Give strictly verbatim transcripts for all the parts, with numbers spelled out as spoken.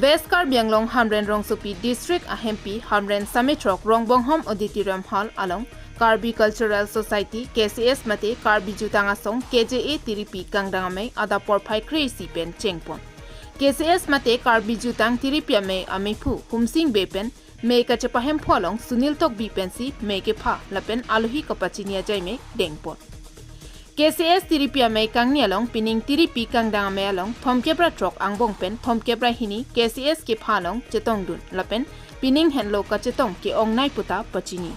West Karbi Anglong Hamren rongsopi district ahempi Hamren Samethrok Rongbonghom Auditorium Hall along Karbi Cultural Society, K C S mate Karbi Jutang Asong, K J A tiripi kangdang amei adap porphai kre-isi pen chengpon. K C S mate Karbi Jutang tiripi amei ameiphu Humsing Bey pen mei kachepahemphu along Sunil Tokbi pensi mei kepha lapen alohi kapachini ajai mei dengpon. K C S tiripi amei kangni along pining tiripi kangdang amei along thomkep ra throk angbong pen thomkep ra hini K C S kepha along chetongdun lapen pining henlo kachetong ke-ongnei puta pachini.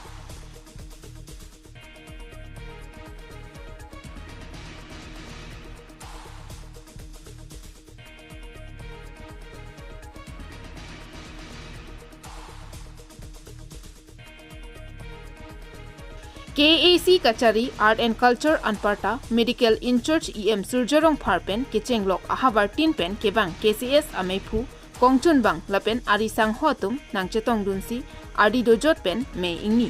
K A C kachari Art and Culture anparta Medical in-charge E M Surjya Rongphar pen kechenglok ahavar tin pen kevang K C S ameiphu kongchunbang lapen ari sangho atum nangchetongdunsi ari dojot pen mei ingni.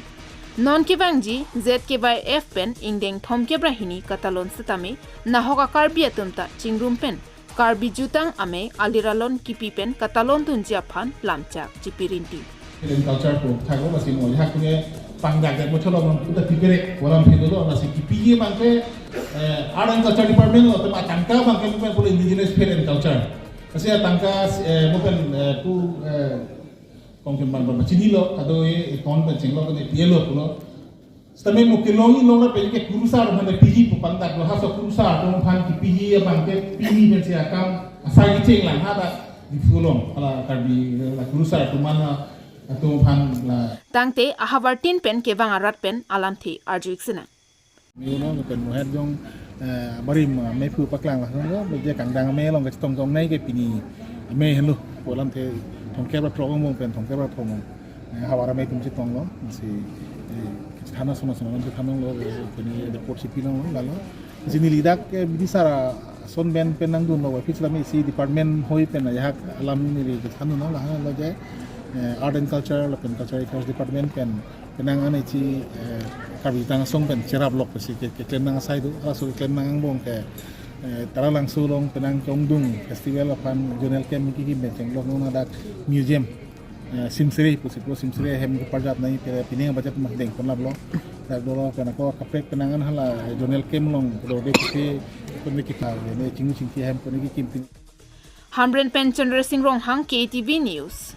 Non kevangji Z K Y F pen ingdeng thomkep ra hini katalon setame nahok a-Karbi atum ta chingrum pen Karbi Jutang amei alir alon kipi pen katalondunji aphan lamchak chipirinti. Art and Culture pu thaklo, lasi mo ajahak punya pangdakdak mo cholo mo puta pipere kolam phe dolo, lasi kipiji abangke, eh, Art and Culture Department lo, tema tangka abangke mo pen pura Indigenous Faith and Culture. Lasi atangka, eh, mo pen, eh, pu, eh, kongchunbang pen chinilo, kado-e, eh, account pen chenglo, kado-e P L O pulo. Setame mo kelongji along ra pen ke kurusar mane piji pu pangdaklo, halaso kurusar atum aphan kipiji abangke pini pensi akam asai kecheng lang ha ta Diphu along, hala Karbi, la kurusar atum mana atum aphan la. Tangte ahavar tin pen kevang arat pen alamthe arju-ik sinang. Mei uno pen mohet jong, eh, barim, eh, meiphu paklang la lo, je kangdang amei along kachetong tongnei ke pini amei henlo, pu alamthe thomkep ra throk angbong pen thomkep ra throk angbong, eh, havar amei atum chetonglo, si, eh, kachethan ason ason alam chethan longlo, eh, pini report si pilonglo, lalo. Si neli dak, eh, bidisar ason pen pen nangdunlo, office lam isi department hoi pen ajahak alam neli chethandunlo, lahelo je, eh, Art and Culture lapen Cultural Affairs Department pen penang an isi, eh, Karbi Jutang Asong pen cherap lok pensi ke, keklem nang asai do, halaso keklem nang angbong ke, eh, Taralangso along penang ke-ongdung festival aphan zonal camp kekim pen chenglok non ladak museum, eh, Simsri pusi pu Simsri ahem keparjap nai pe pining budget mas dengpon laplo. Dak dolo pen ako kaprek penang an hala zonal camp along dode kiti pen kita ne chinghu chingki ahem pen kekim pin. Hamren pen Chandra Singh Ronghang, K T V News.